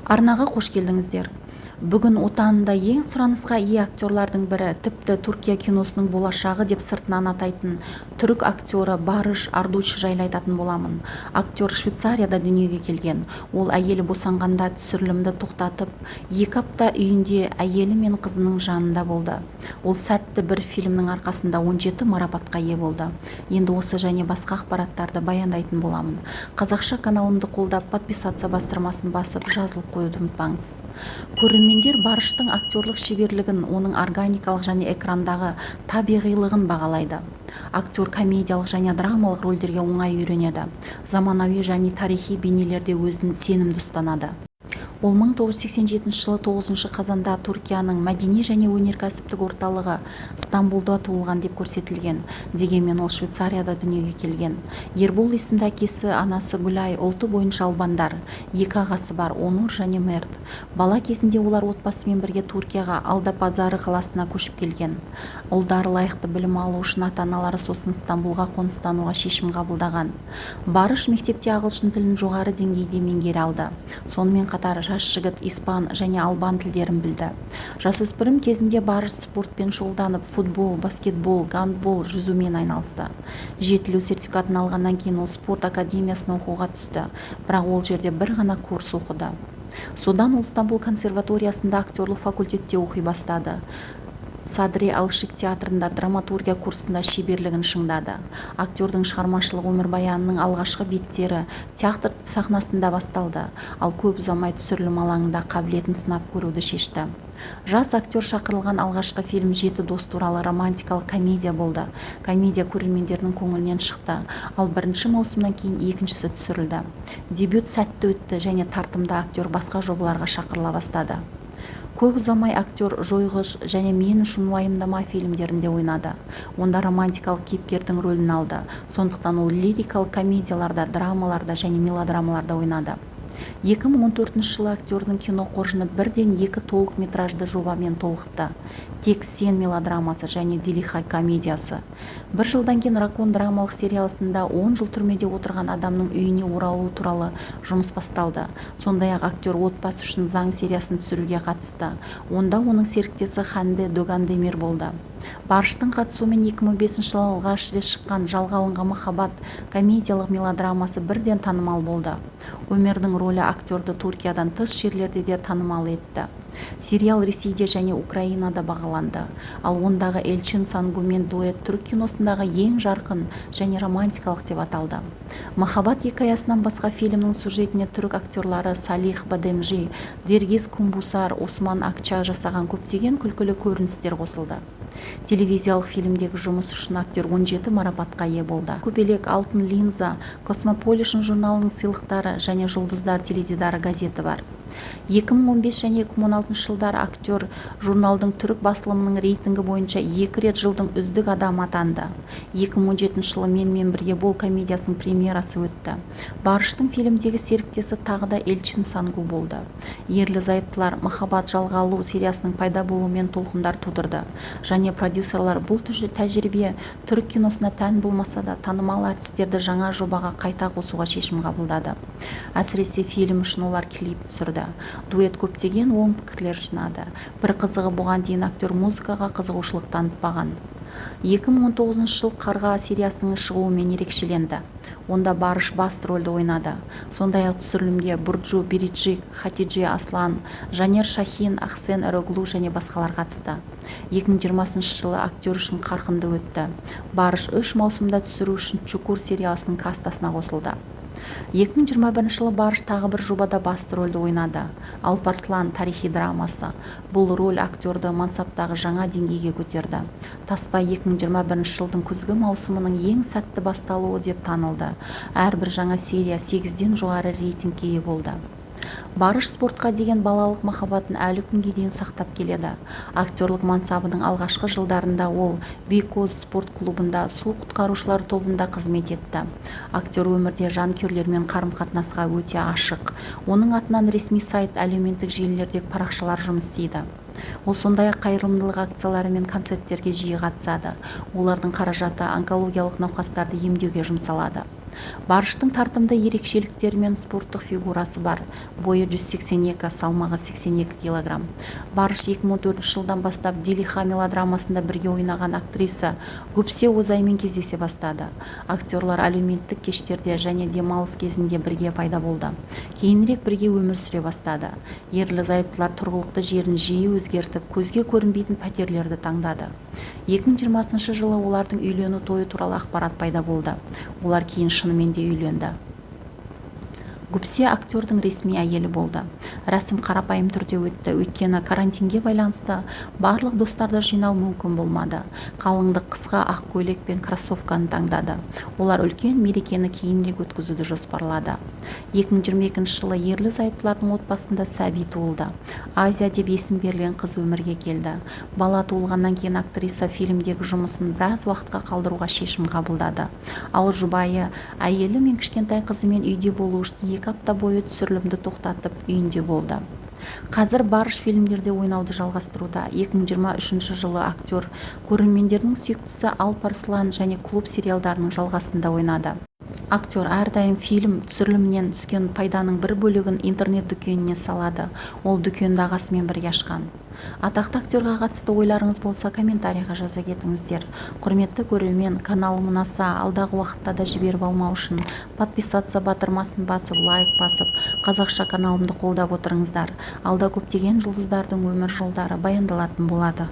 Арнаға қош келдіңіздер! Бүгін отанында ең сұранысқа ие актерлардың бірі, тіпті Түркия киносының болашағы деп сыртынан атайтын түрік актері Барыш Ардуч жайлы айтатын боламын. Актер Швейцарияда дүниеге келген. Ол әйелі босанғанда түсірілімді тоқтатып, 2 апта үйінде әйелі мен қызының жанында болды. Ол сәтті бір фильмнің арқасында 17 марапатқа ие болды. Енді осы және басқа ақпараттарды баяндайтын боламын. Қазақша каналымды қолдап, подписаться бастырмасын басып, жазылып қоюды ұмытпаңыз. Көрермендер Барыштың актерлық шеберлігін, оның органикалық және экрандағы табиғилығын бағалайды. Актер комедиялық және драмалық рөлдерге оңай үйренеді. Заманауи және тарихи бейнелерде өзін сенімді ұстанады. Ол 1987 жылы 9 қазанда Түркияның мәдени және өнеркәсіптік орталығы Стамбулда туылған деп көрсетілген. Дегенмен ол Швейцарияда дүниеге келген. Ербол есімді әкесі, анасы Гүлай ұлты бойынша албандар. Екі ағасы бар: Онур және Мерт. Бала кезінде олар отбасымен бірге Түркияға, Алдапазары қаласына көшіп келген. Ұлдары лайықты білім алу үшін ата-аналары сосын Стамбулға қоныстануға шешім қабылдаған. Барыш мектепте ағылшын тілін жоғары деңгейде меңгере алды. Сонымен қатар жас жігіт испан және албан тілдерін білді. Жасөспірім кезінде Барыш спортпен шұғылданып, футбол, баскетбол, гандбол, жүзумен айналысты. Жетілу сертификатын алғаннан кейін ол спорт академиясына оқуға түсті, бірақ ол жерде бір ғана курс оқыды. Содан ол Стамбул консерваториясында актерлық факультетте оқи бастады. Садри Алшик театрында драматургия курсында шеберлігін шыңдады. Актердің шығармашылық өмірбаянының алғашқы беттері театр сахнасында басталды, ал көп ұзамай түсірілім алаңында қабілетін сынап көруді шешті. Жас актер шақырылған алғашқы фильм жеті дос туралы романтикалық комедия болды. Комедия көрермендердің көңілінен шықты, ал бірінші маусымнан кейін екіншісі түсірілді. Дебют сәтті өтті және тартымды актер басқа жобаларға шақырыла бастады. Көп ұзамай актер «Жойғыш» және «Мен үшін уайымдама» фильмдерінде ойнады. Онда романтикалық кейіпкердің рөлін алды. Сондықтан ол лирикалық комедияларда, драмаларда және мелодрамаларда ойнады. 2014 жылы актердің кино қоржыны бірден екі толық метражды жобамен толықты: «Тек сен» мелодрамасы және «Делиха» комедиясы. Бір жылдан кейін «Ракон» драмалық сериясында 10 жыл түрмеде отырған адамның үйіне оралуы туралы жұмыс басталды. Сондай-ақ актер «Отбасы үшін заң» сериясын түсіруге қатысты. Онда оның серіктесі Ханде Догандемир болды. Барыштың қатысуымен 2015 жылы алғаш рет шыққан «Жалға алынған махаббат» комедиялық мелодрамасы бірден танымал болды. Өмердің рөлі актерді Түркиядан тыс жерлерде де танымал етті. Сериал Ресейде және Украинада бағаланды, ал ондағы Эльчин Сангумен дуэт түрік киносындағы ең жарқын және романтикалық деп аталды. Махаббат хикаясынан басқа фильмнің сюжетіне түрік актерлары Салих Бадемжи, Дергиз Кумбусар, Осман Акча жасаған көптеген күлкілі көріністер қосылды. Телевизиялық фильмдегі жұмыс үшін актер 17 марапатқа ие болды: Көбелек, Алтын линза, Cosmopolitan журналының сыйлықтары және Жұлдыздар теледидары газеті бар. 2015 және 2016 жылдары актер журналдың түрік басылымының рейтингі бойынша екі рет жылдың үздік адамы атанды. 2017 жылы «Менімен бірге бол» комедиясының премьерасы өтті. Барыштың фильмдегі серіктесі тағы да Эльчин Сангу болды. Ерлі-зайыптылар «Махаббат жалға алу» сериясының пайда болуымен толқындар тудырды және продюсерлар бұл тәжірибе түрік киносына тән болмаса да, танымал әртістерді жаңа жобаға қайта қосуға шешім қабылдады. Әсіресе фильм үшін олар клип түсірді. Дуэт көптеген оң пікірлер жинады. Бір қызығы, бұған дейін актер музыкаға қызығушылық танытпаған. 2019 жыл «Қарға» сериясының шығуымен ерекшеленді. Онда Барыш басты рөлді ойнады. Сондай-ақ түсірілімге Бурджу Бириджик, Хатидже Аслан, Жанер Шахин, Ахсен Эроглу және басқалар қатысты. 2020 жылы актер үшін қарқынды өтті. Барыш үш маусымда түсіру үшін «Чукур» сериалының кастасына қосылды. 2021 жылы Барыш тағы бір жобада басты рөлді ойнады: «Алпарслан» тарихи драмасы. Бұл роль актерді мансаптағы жаңа деңгейге көтерді. Таспа 2021 жылдың күзгі маусымының ең сәтті басталуы деп танылды. Әрбір жаңа серия 8-ден жоғары рейтингке ие болды. Барыш спортқа деген балалық махаббатын әлі күнге дейін сақтап келеді. Актерлік мансабының алғашқы жылдарында ол «Бейкоз» спорт клубында су құтқарушылар тобында қызмет етті. Актер өмірде жанкүйерлермен қарым-қатынасқа өте ашық. Оның атынан ресми сайт, әлеуметтік желілердегі парақшалар жұмыс істейді. Ол сондай-ақ қайырымдылық акциялары мен концерттерге жиі қатысады. Олардың қаражаты онкологиялық науқастарды емдеуге жұмсалады. Барыштың тартымды ерекшеліктері мен спорттық фигурасы бар. Бойы 182, салмағы 82 килограмм. Барыш 2014 жылдан бастап «Делиха» мелодрамасында бірге ойнаған актриса Гюпсе Озаймен кездесе бастады. Актерлар әлеуметтік кештерде және демалыс кезінде бірге пайда болды. Кейінірек бірге өмір сүре бастады. Ерлі-зайыптылар тұрғылықты жерін жиі өзгертіп, көзге көрінбейтін пәтерлерді таңдады. 2020 жылы олардың үйлену тойы туралы ақпарат пайда болды. Олар кейін шынымен де үйленді. Гюпсе актердің ресми әйелі болды. Рәсім қарапайым түрде өтті, өйткені карантинге байланысты барлық достарды жинау мүмкін болмады. Қалыңдық қысқа ақ көйлек пен кроссовканы таңдады. Олар үлкен мерекені кейінірек өткізуді жоспарлады. 2022 жылы ерлі-зайыптылардың отбасында сәби туылды. Азия деп есім берілген қыз өмірге келді. Бала туылғаннан кейін актриса фильмдегі жұмысын біраз уақытқа қалдыруға шешім қабылдады. Ал жұбайы әйелі мен кішкентай қызымен үйде болу үшін 2 апта бойы түсірілімді тоқтатып, үйінде болды. Қазір Барыш фильмдерде ойнауды жалғастыруда. 2023 жылы актер көрермендердің сүйіктісі «Алпарслан» және «Клуб» сериалдарының жалғасында ойнады. Актер әрдайым фильм түсірілімінен түскен пайданың бір бөлігін интернет-дүкеніне салады. Ол дүкенді ағасымен бірге ашқан. Атақты актерға қатысты ойларыңыз болса, комментарийға жаза кетіңіздер. Құрметті көрермен, каналым ұнаса, алдағы уақытта да жіберіп алмау үшін подписаться батырмасын басып, лайк басып, қазақша каналымды қолдап отырыңыздар. Алда көптеген жұлдыздардың өмір жолдары баяндалатын болады.